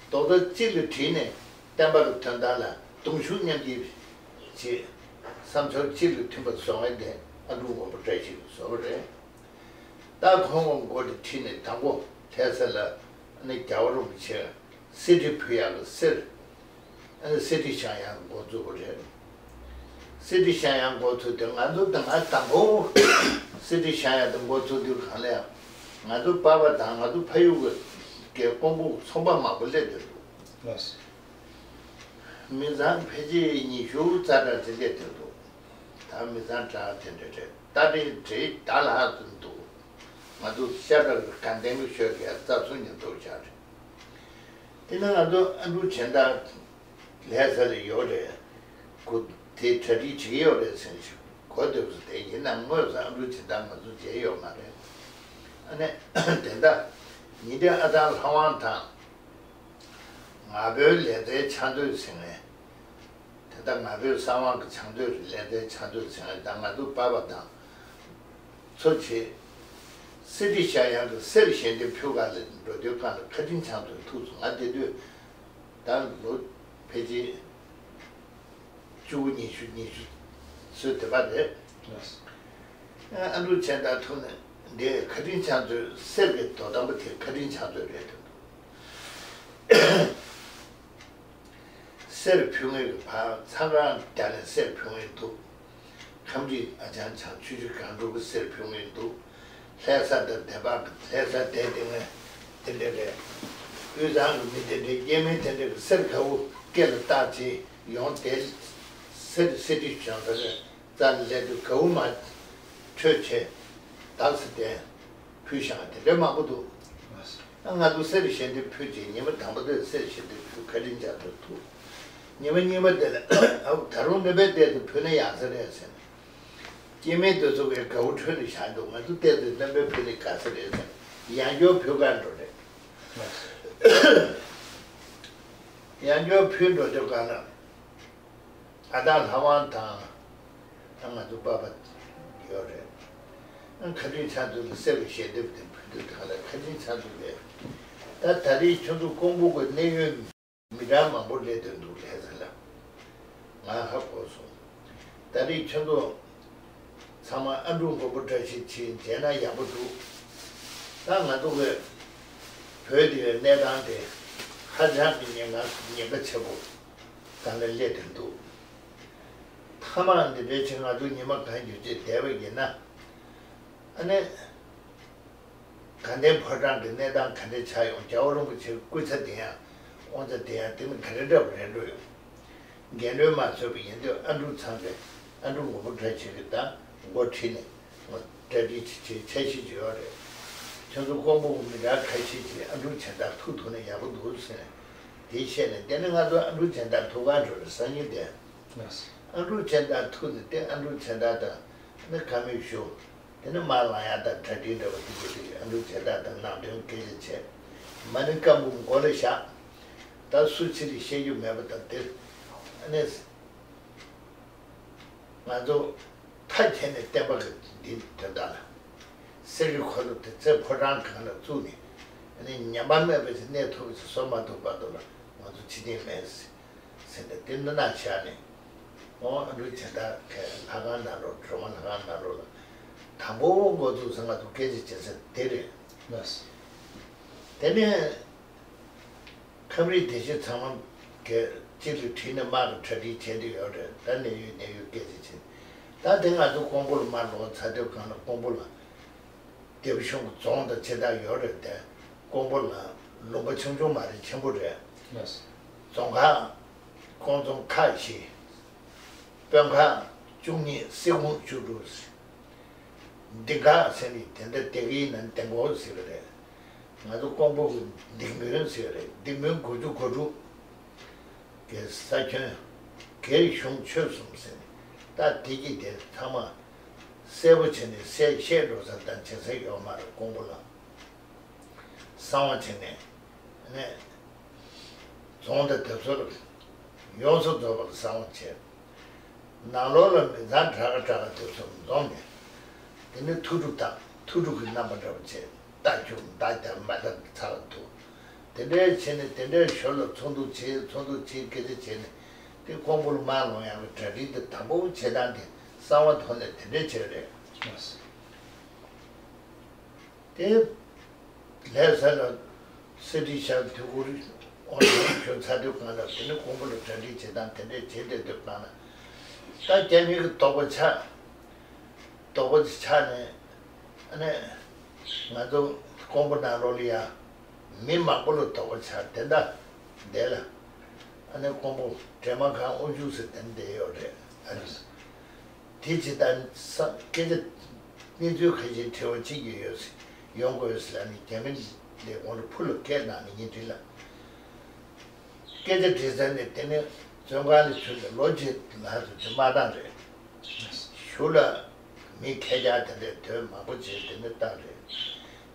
རྡོག་རྩ་གཅིག་ལ་བསྒྲིལ་ནས་བསྟན་པ་གི་དོན་དག་ལ་གདུང་ཤུགས་མཉམ་སྐྱེད་བྱེད། བསམ་སྦྱོར་གཅིག་ལ་མཐུན་པ་བཟོ་མཁན་དེ་ཨ་འབྲུག་མགོན་པོ་བཀྲ་ཤིས་ཀྱིས་བཟོས་པ་རེད། ད་ཁོང་གི་འགོ་དེ་ཁྲིད་ནས་དང་པོ་ལྷ་ས་ལ་ནི་རྒྱལ་བ་རིན་པོ་ཆེ་གསེར་ཁྲི་ཕུལ་ཡག་གི་གསེར། ཨ་ནི་གསེར་ཁྲི་བཞེངས་ཡག་འགོ་བཙུགས་པ་རེད། གསེར་ཁྲི་བཞེངས་ཡག་འགོ་ཚུགས་དུས། ང་ཚོ་ད་ང་དང་པོ་གསེར་ཁྲི་བཞེངས་ཡག་དེ་འགོ་ཚུགས་དུས་སྒང་ལ་ཡང་ང་ཚོ་བར་པ་དང་ང་ཚོ་ཕ་ཡུལ་གྱི་ཀོང་པོ་ཚོང་པ་མང་པོ་སླེབས་བསྡད་འདུག། ལགས་སོ། མི་ཚང་ཕལ་ཆེར་ཉི་ཤུ་རྩ་གྲངས་ཅིག་སླེབས་བསྡད་འདུག། ད་མི་ཚང་གྲངས་དེ་འདྲ་རེད། རྟ་དྲེལ་དྲེལ་ད་ལྷག་ཙམ་འདུག། ང་ཚོ་ཤ་ཁྲག་གི་དགའ་ལྡན་གྱི་ཤོད་ཀྱི་རྩ་ཚུན་ཉིན་ཐོག་བཞག་རེད། དེ་ནས་ང་ཚོ་ཨ་འབྲུག་ཆེན་བདག་ལྷ་ས་ལ་ཡོད་རེད། ཁོ་དེ་གྲ་སྒྲིག་བྱེད་ཀྱི་ཡོད་རེད་ཟེར་ཞིག་གོ་ཐོས་སོང་། དེ་ཡིན་ནའང་དངོས་སུ་ཨ་འབྲུག་ཆེན་བདག་ང་ཚོ་མཇལ་ཡོད་མ་རེད། ཨ་ནི་དེ་འདྲ་ཉིན་དེ་ཨ་ཐང་ལྷ་དབང་དང་། ང་ཕོད་ལེ་ཚན་ཕྱག་མཛོད་ཟེར་མཁན། དེ་ལྟར་ང་ཕོད་གསང་བ་གི་ཕྱག་མཛོད་རེད། ལེ་ཚན་ཕྱག་མཛོད་ཟེར་མཁན་དང་། ང་ཚོ་བར་པ་དང་ཚོ་བྱས། གསེར་ཁྲི་བཞེངས་ཡག་གི་གསེར་ཞལ་འདེབས་ཕུལ་ག་ལ་འགྲོ་དུས་སྒང་ལ་མཁའ་དྲིན་ཆང་ཚོ་ཐུག་སོང་། ང་དེ་དུས་ད་ལོ་ཕལ་ཆེར་བཅུ་དགུ་ཉི་ཤུ་ཉི་ཤུ་ཚོད་དེ་བར་རེད། ཨ་འབྲུག་ཆེན་བདག་ཐུག་ནས། འདི་ཁ་ཕྲེང་ཕྱག་མཛོད་གསེར་གྱི་དོ་དམ་པ་དེ་ཁ་ཕྲེང་ཕྱག་མཛོད་རེད་འདུག་གསེར་ཕུལ་མཁན་གྱི་ཕར་ཚང་ཁང་རྒྱ་ནས་གསེར་ཕུལ་མཁན་འདུག་ཁམས་རིགས་ཨ་ཅང་ཆང་ཆུ་ཆུ་གང་འགྲོ་གི་གསེར་ཕུལ་མཁན་འདུག་ལྷ་ས་དང་དེ་བར་གྱི་ལྷ་ས་དེ་དེ་ངས་དེ་འདྲ་རེད། དབུས་གཙང་གི་མི་དེ་འདྲའི་སྐྱེ་དམན་དེ་འདྲ་གི་གསེར་ག་བུ་སྐེ་ལ་བཏགས་བྱས་ཡོང་དེ་གསེར་གསེར་ཁྲི་བྱང་ས་རེད། རྩ་ལ་སླེབས་དུས་གའུ་མ་འཕྲོད་བྱས་དག་ས་དེ་ཕུལ་བཞག་དེ་འདྲ་མང་པོ་འདུག་ང་ཚོ་གསེར་ཞལ་འདེབས་ཕུལ་རྗེས་ཉི་མ་དང་པོ་དེར་གསེར་ཞལ་འདེབས་ཕུལ་ཁ་ཕྲེང་ཕྱག་མཛོད་ཐུག་ཉི་མ་གཉིས་པ་དེ་ལ་ཨའུ་ད་རུང་སྣོན་པའི་ལྟས་དུ་ཕུལ་ན་ཡག་ས་རེད་ཟེར་ནས། སྐྱེ་དམན་དེ་ཚོ་གའི་གའུ་འཕྲོད་ནས་བཞག་འདུག་ང་ཚོ་ལྟས་དུ་སྣོན་པའི་ཕུལ་ནས་དགའ་ས་རེད་ཟེར་ནས་ཡང་བསྐྱར་ཕུལ་གར་འགྲོ་རེད། ཡང་བསྐྱར་ཕུལ་འགྲོ་དུས་གང་ལ། ཨ་སྟག་ལྷ་དབང་དང་། ང་ཚོ་པ་ཕ་ཡོད་རེད། ཁ་ཕྲེང་ཕྱག་མཛོད་ལ་གསེར་གྱི་ཞལ་འདེབས་དེ་ཕུལ་དུས་གང་ལ་ཁ་ཕྲེང་ཕྱག་མཛོད་ལས། ད་ད་རེས་ཁྱོད་ཚོ་ཀོང་པོ་གི་གནད་ཡོད་མི་གྲངས་མང་པོ་སླེབས་བསྡད་འདུག་ལྷ་ས་ལ། ང་ཧ་གོ་སོང་། ད་རེས་ཁྱོད་ཚོ་ཚང་མ་ཨ་འབྲུག་མགོན་པོ་བཀྲ་ཤིས་འཁྱིལ་མཇལ་ན་ཡག་པོ་འདུག་ད་ང་ཚོ་གི་བོད་འདིའི་གནས་སྟངས་དེ་ཧ་ཅང་གི་ཉེན་ཁ་ཉེན་ཁ་ཆེ་པོ་གང་ལ་སླེབས་བསྡད་འདུག་མཐའ་མ་འདི་འདྲའི་ཆེད་ང་ཚོ་ཉི་མ་གང་འགྱུར་བྱས་བསྡད་པ་ཡིན་ན། ཨ་ནི། དགའ་ལྡན་ཕོ་བྲང་གི་གནས་སྟངས་ག་འདྲ་ཆགས་ཡོང་། རྒྱལ་བ་རིན་པོ་ཆེའི་སྐུ་ཚ་དེ་ཡང་དབང་ཆ་དེ་ཡང་དེ་ནི་ག་རེ་འདྲ་བ་རེད་འགྲོ་ཡོང་། འགན་འཁྲི་མ་ཚོས་པ་ཡིན་དུས་ཨ་འབྲུག་ཚང་གི་ཨ་འབྲུག་ངོ་བོ་བཀྲ་ཤིས་ཀྱི་ད་འགོ་ཁྲིད་ནས་ངོ་གྲ་སྒྲིག་བྱེད་ཆེད་འཆར་གཞི་ཅིག་ཡོད་རེད། ཁྱོད་ཚོ་ཀོང་པོ་གི་མི་གྲངས་ཁ་ཤས་ཀྱིས་ཨ་འབྲུག་བྱེ་ཐང་ཐུག་ཐུབ་ན་ཡག་པོ་འདུག་ཟེར་ནས་དེ་བཤད་ནས་དེ་ནི་ང་ཚོ་ཨ་འབྲུག་བྱེ་ཐང་ཐུག་ག་འགྲོ་རེད་སང་ཉིན་དེ། ཨ་འབྲུག་བྱེ་ཐང་ཐུག་ནས་དེ་ཨ་འབྲུག་བྱེ་ཐང་དང་ནི་བཀའ་མོལ་ཞུ། དེ་ནས་མར་ལངས་ཡག་དང་གྲ་སྒྲིག་འདྲ་བ་དེ་གི་དེ་གི་ཨ་འབྲུག་བྱེ་ཐང་དང་ནང་དོན་སྐད་ཆ་བྱས། མ་ནི་བཀའ་འབུམ་མགོ་ལ་བཞག་ད་སུ་ཕྱི་ལ་བཤད་རྒྱུ་མེད་པ་དང་དེ། ཨ་ནི། ང་ཚོ་མཐའ་ཁྱེར་ནས་བསྟན་པ་གི་འདི་དོན་དག་ལ། གསེར་གྱི་འཁོར་ལོ་དེ་ཚེ་ཕོ་བྲང་གང་ལ་བཙུགས་ནས། ཨ་ནི་ཉམས་པ་མེད་པ་ཞིག་གནས་ཐུབ་པ་ཞིག་བཟོ་མ་ཐུབ་བར་དུ་ལ་ང་ཚོ་ཕྱི་རྟེན་མེད་ཟེར། ཟེར་ནས་དེ་འདི་ན་བཞག་ནས། ཨོ་ཨ་འབྲུག་བྱེ་ཐང་གི་ལྷ་ཁང་ནང་ལོགས་སྒྲོལ་མ་ལྷ་ཁང་ནང་ལོགས་ལ། དང་པོ་འགོ་འཛུགས་ས་ང་ཚོ་སྐད་ཆ་བྱེད་ས་དེ་རེད། ལགས། དེ་ནས་ཁམས་རིགས་སྡེ་བཞི་ཚང་མ་གི་གཅིག་ལ་ཁྲིད་ནས་དམག་གི་གྲ་སྒྲིག་བྱས་ཏེ་ཡོད་རེད། ད་གནས་ཡུལ་གནས་ཡུལ་སྐད་ཆ་བྱེད། ད་དེ་ང་ཚོ་ཀོང་པོ་ལ་མར་ལོག་ཚར་དུས་གང་ལ་ཀོང་པོ་ལ། སྡེ་པ་གཞུང་གི་རྫོང་དང་བྱེ་ཐང་ཡོད་རེད་དེ། ཀོང་པོ་ལ་ལུང་པ་ཆུང་ཆུང་མ་རེད་ཆེན་པོ་རེད། ལགས། རྫོང་ཁག་ཀོང་རྫོང་ཁག་བཞི། དཔོན་ཁག་བཅུ་གཉིས་སྲིད་ཁོངས་བཅུ་དྲུག་ཟེར། སྡིངས་ཁག་ཟེར་ནི་དེ་འདྲ་སྡེ་དགེའི་ནང་སྡིངས་ཁོག་ཟེར་བ་རེད། ང་ཚོ་ཀོང་པོ་གི་སྡིངས་མོན་ཟེར་བ་རེད། སྡིངས་མོན་དགུ་བཅུ་གོ་དྲུག་གི་ས་ཁྱོན། སྒེར་གཞུང་ཆོས་གསུམ་ཟེར་ནས་ད་དེ་གྱིས་དེ་ཚང་མ་གསལ་པོ་བྱས་ནས་གསལ་བཤད་འགྲོ་ས་དང་བྱེད་ས་ཡོད་མ་རེད་ཀོང་པོ་ལ། གསང་བ་བྱས་ནས་ནས་རྫོང་དང་དེ་ཚོར་ཡོངས་སུ་རྫོགས་པར་གསང་བ་བྱས། ནང་ལོགས་ལ་མི་ཚང་དྲག་ག་དྲག་ག་དེ་ཚོར་འཛོམས་ནས་དེ་ནས་ཐུགས་སྒྲུབ་དང་ཐུགས་སྒྲུབ་ཀྱི་རྣམ་པ་འདྲ་བ་བྱས། རྟ་ཁྱུག་མདའ་རྒྱབ་མ་རྟ་ཚ་ལ་ཐུག་དེ་འདྲའི་བྱས་ནས་དེ་འདྲའི་ཞོར་ལ་ཚོགས་འདུ་བྱས་ཚོགས་འདུ་བྱས་སྐད་ཆ་བྱས་ནས་དེ་ཀོང་པོ་ལ་མར་ལོང་ཡག་གི་གྲ་སྒྲིག་དེ་དང་པོ་བྱེད་སྟངས་དེ་གསང་བ་ཐོག་ནས་དེ་འདྲའི་བྱས་རེད། དེ་ལྷ་ས་ལ་གསེར་ཁྲི་ཤར་དུས་འཁོར་དབང་དུ་བྱོན་ཚར་དུས་གང་ལ་དེ་ནི་ཀོང་པོ་ལ་གྲ་སྒྲིག་བྱེད་སྟངས་དེ་འདྲའི་བྱེད་བསྡད་དུས་གང་ལ་ད་རྒྱ་མི་གི་དོགས་པ་ཆགས། དོགས་པ་དེ་ཆགས་ནས་ཨ་ནི་ང་ཚོ་ཀོང་པོ་ནང་ལོགས་ལ་ཡ་མི་མང་པོ་ལ་དོགས་པ་ཆགས་དེ་འདྲ་བསྡད་ལ་ཨ་ནི་ཀོང་པོ་འདྲེ་མ་ཁང་དབུ་འཇུག་ཟེར་དེ་འདྲ་ཡོད་རེད། ཨ་ནི། དེ་ཇི་ལྟར་ས་སྐད་ཆ་གནས་ཚུལ་ཁ་ཤས་དྲི་བ་གཅིག་གི་ཡོད་ཟེར་ཡོང་དགོས་ཟེར་ལ་ནི་རྒྱ་མི་ལས་ཁོང་ལ་ཕུ་ལ་སྐད་གནང་ནས་ཉིན་དྲིལ་ལ་སྐད་ཆ་དྲི་ས་ནས་དེ་ནས་བཙོན་ཁང་ལ་ཚུད་ནས་ལོ་གཅིག་ལྷག་ཏུ་དེ་མ་བཏང་རེད། གཞུག་ལ་མི་ཁལ་བརྒྱ་དེ་འདྲས་དོན་མང་པོ་བྱས་དེ་ནས་བཏང་རེད།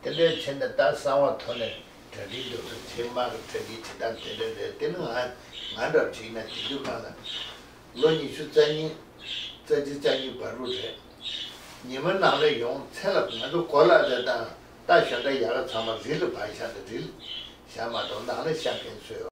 དེ་འདྲས་བྱས་ནས་ད་གསང་བ་ཐོག་ནས་གྲ་སྒྲིག་འདུག་ཚོ་ཆེས་མང་གི་གྲ་སྒྲིག་བྱེད་སྟངས་དེ་འདྲས་རེད། དེ་ནི་ང་ང་འདྲ་བྱས་ན་དེ་དུས་གང་ལ་ལོ་ཉི་ཤུ་རྩ་གཉིས། རྩ་གཅིག་རྩ་གཉིས་བར་དུ་རེད། ཉི་མ་ནང་ལ་ཡོང་ཚེ་ལ་ང་ཚོ་གོ་ལ་རེ་དང་རྟ་ཞོན་ད་ཡག་ག་ཚང་མ་རི་ལ་བར་བཞག་ད་རི་ལ་བཞག་མ་གཏོགས་ནང་ལ་བཞག་མཁན་ཚོས་